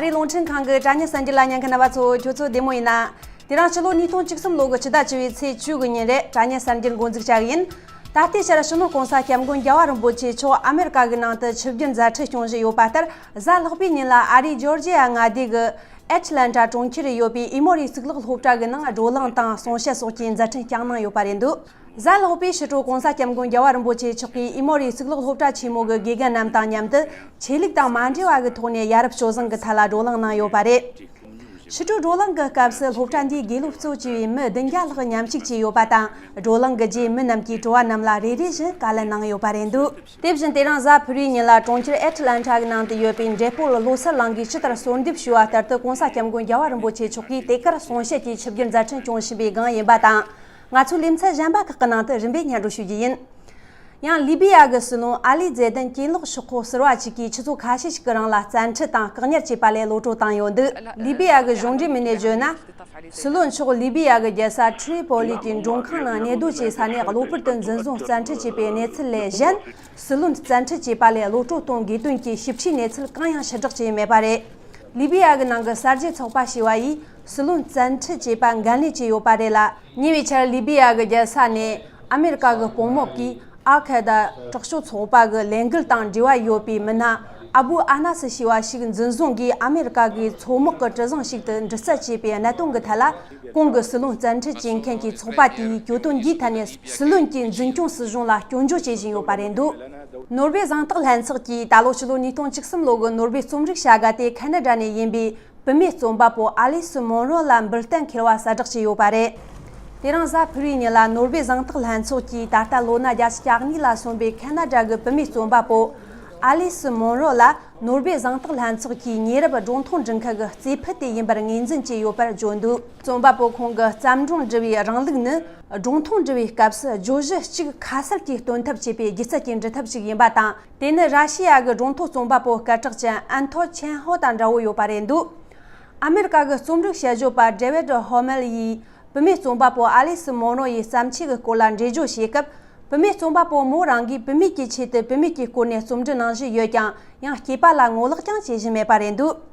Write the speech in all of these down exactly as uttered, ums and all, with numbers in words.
ཨ་རིའི་རླུང་འཕྲིན་ཁང་གི་དྲ་བརྙན་གསར་འགྱུར་ལ་ཉན་མཁན་རྣམ་པ་ཚོ། ཁྱོད་ཚོ་བདེ་མོ་ཡིན་ན། དེ་རིང་ཕྱི་ལོ་ཉིས་སྟོང་བཅུ་གསུམ་ལོ་གི་སྤྱི་ཟླ་བཅུ་པའི་ཚེས་བཅུ་དགུ་ཉིན་རེད། དྲ་བརྙན་གསར་འགྱུར་འགོ་འཛུགས་བྱ་གི་ཡིན། ད་ལྟའི་ཆར་སྤྱི་ནོར་༸གོང་ས་༸སྐྱབས་མགོན་རྒྱལ་བ་རིན་པོ་ཆེ་མཆོག་ཨ་མེ་རི་ཀ་གི་ནང་དུ་ཆིབས་བསྒྱུར་མཛད་འཕྲིན་སྐྱོང་བཞིན་ཡོད་པ་ལྟར། གཟའ་ལྷག་པའི་ཉིན་ལ་ཨ་རིའི་ཇོར་ཇི་ཡ་མངའ་སྡེ་གི་ཨེ་ཊི་ལན་ཊ་གྲོང་ཁྱེར་ཡོད་པའི་ཨི་མོ་རི་གཙུག་ལག་སློབ་གྲྭ་གི་ནང་བགྲོ་གླེང་དང་གསུང་བཤད་སོགས་ཀྱི་མཛད་འཕྲིན་བསྐྱངས་གནང་ཡོད་པ་རེད་འདུག་གཟའ་ལྷག་པའི་ཕྱི་དྲོ་༸གོང་ས་༸སྐྱབས་མགོན་རྒྱལ་བ་རིན་པོ་ཆེ་མཆོག་གིས་ཨི་མོ་རི་གཙུག་ལག་སློབ་གྲྭ་ཆེན་མོ་གི་དགེ་རྒན་རྣམས་དང་མཉམ་དུ། ཆོས་ལུགས་དང་མ་འབྲེལ་བ་གི་ཐོག་ནས་ཡ་རབས་སྤྱོད་བཟང་གི་ཐད་ལ་བགྲོ་གླེང་གནང་ཡོད་པ་རེད། ཕྱི་དྲོའི་བགྲོ་གླེང་གི་སྐབས་སུ་སློབ་གྲྭ་འདིའི་དགེ་སློབ་གཙོ་བྱས་པའི་མི་བདུན་བརྒྱ་ལྷག་མཉམ་ཞུགས་བྱས་ཡོད་པ་དང་། བགྲོ་གླེང་གི་རྗེས་མི་རྣམས་ཀྱིས་དྲི་བ་རྣམས་ལ་རེ་རེ་བཞིན་བཀའ་ལན་གནང་ཡོད་པ་རེད་འདུག་དེ་བཞིན་དེ་རིང་གཟའ་ཕུར་བུའི་ཉིན་ལ་གྲོང་ཁྱེར་ཨེ་ཊི་ལན་ཊ་གི་ནང་དུ་ཡོད་པའི་འབྲས་སྤུངས་བློ་གསལ་གླིང་གིས་ཇི་ལྟར་གསོལ་འདེབས་ཞུས་པ་ལྟར་དུ། ༸གོང་ས་༸སྐྱབས་མགོན་རྒྱལ་བ་རིན་པོ་ཆེ་མཆོག་གིས་དེ་གར་གསུང་བཤད་ཀྱིས་ཆིབས་བསྒྱུར་མཛད་འཕྲིན་སྐྱོང་བཞིན་པའི་སྒང་ཡིན་པ་དང་། ང་ཚོའི་ལེ་ཚན་གཞན་པ་ཁག་གི་ནང་དུ་རིམ་པས་སྙན་སྒྲོན་ཞུ་རྒྱུ་ཡིན། ཡང་ལི་བི་ཡ་གི་སྲིད་བློན་ཨ་ལི་ཛེ་དན་གྱེན་ལོག་ཤོག་ཁག་ཟུར་པ་ཅིག་གིས་ཆུ་ཚོད་ཁ་ཤས་ཤིག་གི་རིང་ལ་བཙན་ཁྲིད་དང་བཀག་ཉར་བྱས་པ་ལས་གློད་བཀྲོལ་བཏང་ཡོད་འདུག་ལི་བི་ཡ་གི་གཞུང་འབྲེལ་མི་སྣས་བརྗོད་ན། སྲིད་བློན་མཆོག་ལི་བི་ཡ་གི་རྒྱལ་ས་ཁྲི་པོ་ལི་གི་མགྲོན་ཁང་ནང་གནས་སྡོད་བྱེད་ས་ནས་གློ་བུར་དུ་འཛིན་བཟུང་བཙན་ཁྲིད་བྱས་པའི་གནས་ཚུལ་ལས་གཞན། སྲིད་བློན་བཙན་ཁྲིད་བྱས་པ་ལས་གློད་བཀྲོལ་གཏོང་དགོས་དོན་གྱི་ཞིབ་ཕྲའི་གནས་ཚུལ་གང་ཡང་ཕྱིར་བསྒྲགས་བྱས་མེད་པ་རེད། ལི་བི་ཡ་གི་ནང་གི་གསར་བརྗེ་ཚོགས་པ་ཞེས་པ་ཡིས་སྲིད་བློན་བཙན་ཁྲིད་བྱས་པ་འགན་ལེན་བྱས་ཡོད་པ་རེད་ལ། ཉེ་བའི་ཆར་ལི་བི་ཡ་གི་རྒྱལ་ས་ནས་ཨ་མེ་རི་ཀ་གི་དཔུང་དམག་གིས་ཨལ་ཁ་ཡེ་ད་དྲག་སྤྱོད་ཚོགས་པ་གི་ལས་འགུལ་དང་འབྲེལ་བ་ཡོད་པའི་མི་སྣ་ཨ་བུ་ཨ་ན་སི་ཞེས་པ་ཞིག་འཛིན་བཟུང་གིས་ཨ་མེ་རི་ཀ་གི་མཚོ་དམག་གི་གྲུ་གཟིངས་ཤིག་ཏུ་འདྲི་རྩད་བྱས་པའི་གནད་དོན་གྱི་ཐད་ལ། གོང་གི་སྲིད་བློན་བཙན་ཁྲིད་བྱེད་མཁན་གྱི་ཚོགས་པ་དེས་གྱོད་དོན་འདིའི་ཐད་ནས་སྲིད་བློན་གྱི་འཛིན་སྐྱོང་སྲིད་གཞུང་ལ་སྐྱོན་བརྗོད་བྱེད་བཞིན་ཡོད་པ་རེད་འདུག་ནོར་ཝེ་གཟེངས་རྟགས་ལྷན་ཚོགས་ཀྱིས་ད་ལོ་ཕྱི་ལོ་ཉིས་སྟོང་བཅུ་གསུམ་ལོ་གི་ནོར་ཝེ་རྩོམ་རིག་བྱ་དགའ་དེ་ཁ་ན་ཌ་ནས་ཡིན་པའི་བུད་མེད་རྩོམ་པ་པོ་ཨ་ལི་སི་མོན་རོ་ལ་འབུལ་གཏན་འཁེལ་བ་གསལ་བསྒྲགས་བྱས་ཡོད་པ་རེད། དེ་རིང་གཟའ་ཕུར་བུའི་ཉིན་ལ་ནོར་ཝེ་གཟེངས་རྟགས་ལྷན་ཚོགས་ཀྱིས་ད་ལྟ་ལོ་ན་བརྒྱད་ཅུ་གྱ་གཉིས་ལ་སོན་པའི་ཁ་ན་ཌ་གི་བུད་མེད་རྩོམ་པ་པོ་ཨ་ལི་སི་མོན་རོ་ལ་ནོར་ཝེ་གཟེངས་རྟགས་ལྷན་ཚོགས་ཀྱིས་ཉེ་རབས་སྒྲུང་ཐུང་འབྲི་མཁན་གྱི་རྩེ་ཕུད་དེ་ཡིན་པར་ངོས་འཛིན་བྱས་ཡོད་པར་བརྗོད་འདུག་རྩོམ་པ་པོ་ཁོང་གི་བརྩམས་སྒྲུང་འབྲི་བའི་རིང་ལུགས་ནི། སྒྲུང་ཐུང་འབྲི་བའི་སྐབས་སུ་བརྗོད་གཞི་གཅིག་ཁ་གསལ་གྱིས་སྟོན་ཐབས་བྱེད་པའི་སྒྱུ་རྩལ་གྱི་འབྲི་ཐབས་ཤིག་ཡིན་པ་དང་། དེ་ནི་ར་ཤི་ཡ་གི་སྒྲུང་ཐུང་རྩོམ་པ་པོ་སྐད་གྲགས་ཅན་ཨན་ཐོ་ཆན་ཧོ་དང་འདྲ་བོ་ཡོད་པ་རེད་འདུག་ཨ་མེ་རི་ཀ་གི་རྩོམ་རིག་དཔྱད་བརྗོད་པ་ཌེ་ཝིད་ཧོ་མེལ་ཡིས་བུད་མེད་རྩོམ་པ་པོ་ཨ་ལི་སི་མོན་རོ་ཡི་བརྩམས་ཆོས་ཀྱི་སྐོར་ལ་འགྲེལ་བརྗོད་བྱེད་སྐབས། བུད་མེད་རྩོམ་པ་པོ་མོ་རང་གིས་བུད་མེད་ཀྱི་ཆེད་དུ་བུད་མེད་ཀྱི་སྐོར་ནས་རྩོམ་འབྲི་གནང་བཞིན་ཡོད་ཀྱང་། ཡང་སྐྱེས་པ་ལ་ངོ་ལོག་ཀྱང་བྱེད་བཞིན་མེད་པ་རེད་འདུག་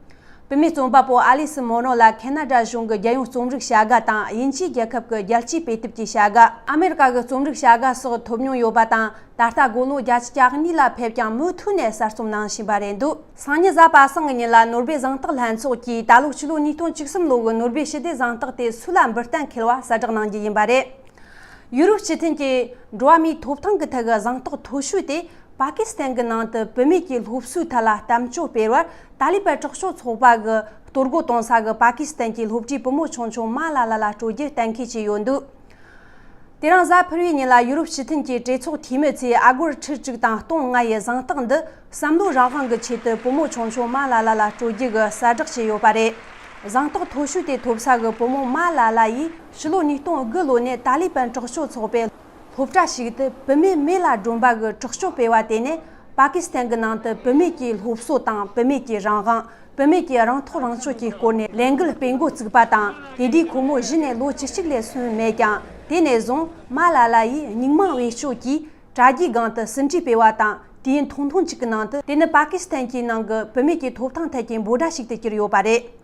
བུད་མེད་རྩོམ་པ་པོ་ཨ་ལི་སི་མོན་རོ་ལ་ཁེ་ན་ཌ་གཞུང་གི་རྒྱལ་ཡོངས་རྩོམ་རིག་བྱ་དགའ་དང་། དབྱིན་ཇིའི་རྒྱལ་ཁབ་ཀྱི་རྒྱལ་སྤྱིའི་དཔེ་དེབ་ཀྱི་བྱ་དགའ། ཨ་མེ་རི་ཀ་གི་རྩོམ་རིག་བྱ་དགའ་སོགས་ཐོབ་མྱོང་ཡོད་པ་དང་། ད་ལྟ་དགུང་ལོ་བརྒྱད་ཅུ་གྱ་གཉིས་ལ་ཕེབས་ཀྱང་། མུ་མཐུད་ནས་གསར་རྩོམ་གནང་བཞིན་པ་རེད་འདུག་སང་ཉིན་གཟའ་པ་སངས་ཀྱི་ཉིན་ལ་ནོར་ཝེ་གཟེངས་རྟགས་ལྷན་ཚོགས་ཀྱིས་ད་ལོ་ཕྱི་ལོ་ཉིས་སྟོང་བཅུ་གསུམ་ལོ་གི་ནོར་ཝེ་ཞི་བདེ་གཟེངས་རྟགས་དེ་སུ་ལ་འབུལ་གཏན་འཁེལ་བ་གསལ་བསྒྲགས་གནང་རྒྱུ་ཡིན་པ་རེད། ཡུ་རོབ་སྤྱི་མཐུན་གྱི་འགྲོ་བ་མིའི་ཐོབ་ཐང་གི་ཐད་ཀྱི་གཟེངས་རྟགས་མཐོ་ཤོས་དེ་པ་ཀི་སི་ཐན་གྱི་ནང་དུ་བུད་མེད་ཀྱི་སློབ་གསོའི་ཐད་ལ་གཏམ་བརྗོད་སྤེལ་བར་ཏཱ་ལི་པན་དྲག་སྤྱོད་ཚོགས་པ་གིས་གཏོར་རྒོལ་གཏོང་ས་གི་པ་ཀི་སི་ཐན་གྱི་སློབ་གྲྭའི་བུ་མོ་ཆུང་ཆུང་མཱ་ལ་ལ་ལ་སྤྲོད་རྒྱུ་གཏན་འཁེལ་བྱས་ཡོད་འདུག་དེ་རིང་གཟའ་ཕུར་བུའི་ཉིན་ལ་ཡུ་རོབ་སྤྱི་མཐུན་གྱི་གྲོས་ཚོགས་འཐུས་མི་ཚོས་ཨ་སྒོར་ཁྲི་དྲུག་དང་སྟོང་ལྔ་ཡི་གཟེངས་རྟགས་འདི་བསམ་བློའི་རང་དབང་གི་ཆེད་དུ་བུ་མོ་ཆུང་ཆུང་མཱ་ལ་ལ་ལ་སྤྲོད་རྒྱུ་གི་གསལ་བསྒྲགས་བྱས་ཡོད་པ་རེད། གཟེངས་རྟགས་མཐོ་ཤོས་དེ་ཐོབ་ས་གི་བུ་མོ་མཱ་ལ་ལ་ཡིས་ཕྱི་ལོ་ཉིས་སྟོང་དགུ་ལོ་ནས་ཏཱ་ལི་པན་དྲག་སྤྱོད་ཚོགས་པས་སློབ་གྲྭ་ཞིག་ཏུ་བུད་མེད་མེ་ལ་སྒྲོན་པ་གི་དྲག་སྤྱོད་སྤེལ་བ་དེ་ནས་པ་ཀི་སི་ཐན་གྱི་ནང་དུ་བུད་མེད་ཀྱི་སློབ་གསོ་དང་བུད་མེད་ཀྱི་རང་དབང་། བུད་མེད་ཀྱི་རང་ཐག་རང་གཅོད་ཀྱི་སྐོར་ནས་ལས་འགུལ་སྤེལ་འགོ་བཙུགས་པ་དང་། དེ་དུས་ཁོ་མོ་གཞི་ནས་ལོ་བཅུ་གཅིག་ལས་སོན་མེད་ཀྱང་། དེ་ནས་བཟུང་མཱ་ལ་ལ་ཡིས་སྙིང་མ་བེད་སྤྱོད་ཀྱིས་དྲ་རྒྱའི་སྒང་དུ་ཟིན་བྲིས་སྤེལ་བ་དང་། དུས་ཡུན་ཐུང་ཐུང་གཅིག་གི་ནང་དུ་དེ་ནི་པ་ཀི་སི་ཐན་གྱི་ནང་གི་བུད་མེད་ཀྱི་ཐོབ་ཐང་ཐད་ཀྱི་འབོད་སྒྲ་ཞིག་ཏུ་གྱུར་ཡོད་པ་རེད།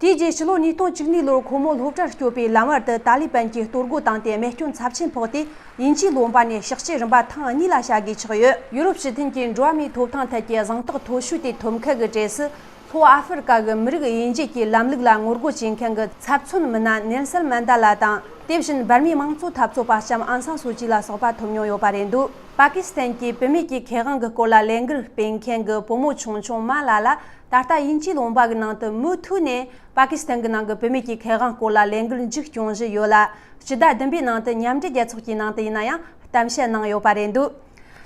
དེའི་རྗེས་ཕྱི་ལོ་ཉིས་སྟོང་བཅུ་གཉིས་ལོར་ཁོ་མོ་སློབ་གྲྭར་བསྐྱོད་པའི་ལམ་བར་དུ་ཏཱ་ལི་པན་གྱིས་གཏོར་རྒོལ་བཏང་སྟེ་རྨས་སྐྱོན་ཚབས་ཆེན་ཕོག་སྟེ། དབྱིན་ཇིའི་ལུང་པ་ནས་གཤགས་བཅོས་རིམ་པ་ཐེངས་གཉིས་ལ་བྱ་དགོས་ཆགས་ཡོད། ཡུ་རོབ་སྤྱི་མཐུན་གྱི་འགྲོ་བ་མིའི་ཐོབ་ཐང་ཐད་ཀྱི་གཟེངས་རྟགས་མཐོ་ཤོས་དེ་ཐོབ་མཁན་གྱི་གྲས་སུ། ལྷོ་ཨ་ཧྥེ་རི་ཀ་གི་མི་རིགས་དབྱེ་འབྱེད་ཀྱི་ལམ་ལུགས་ལ་ངོ་རྒོལ་བྱེད་མཁན་གྱི་ཚབ་མཚོན་མི་སྣ་ནེལ་སན་མན་ད་ལ་དང་། དེ་བཞིན་འབར་མའི་དམངས་གཙོ་འཐབ་རྩོད་པ་ལྕམ་ཨང་སང་སུ་ཅི་ལ་སོགས་པ་ཐོབ་མྱོང་ཡོད་པ་རེད་འདུག་པ་ཀི་སི་ཐན་གྱི་བུད་མེད་ཀྱི་ཁེ་དབང་གི་སྐོར་ལ་ལས་འགུལ་སྤེལ་མཁན་གྱི་བུ་མོ་ཆུང་ཆུང་མཱ་ལ་ལ་ད་ལྟ་དབྱིན་ཇིའི་ལུང་པ་གི་ནང་དུ་མུ་མཐུད་ནས་པ་ཀི་སི་ཐན་གྱི་ནང་གི་བུད་མེད་ཀྱི་ཁེ་དབང་སྐོར་ལ་ལས་འགུལ་མཇུག་སྐྱོང་བཞིན་ཡོད་ལ། སྤྱི་ཟླ་བདུན་པའི་ནང་དུ་མཉམ་འབྲེལ་རྒྱལ་ཚོགས་ཀྱི་ནང་དུ་ཡིན་ན་ཡང་གཏམ་བཤད་གནང་ཡོད་པ་རེད་འདུག་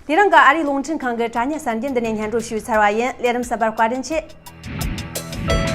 དེ་རིང་གི་ཨ་རིའི་རླུང་འཕྲིན་ཁང་གི་དྲ་བརྙན་གསར་འགྱུར་འདི་ནས་སྙན་སྒྲོན་ཞུས་ཚར་བ་ཡིན། ལས་རིམ་གསར་པར་བཀའ་དྲིན་ཆེ།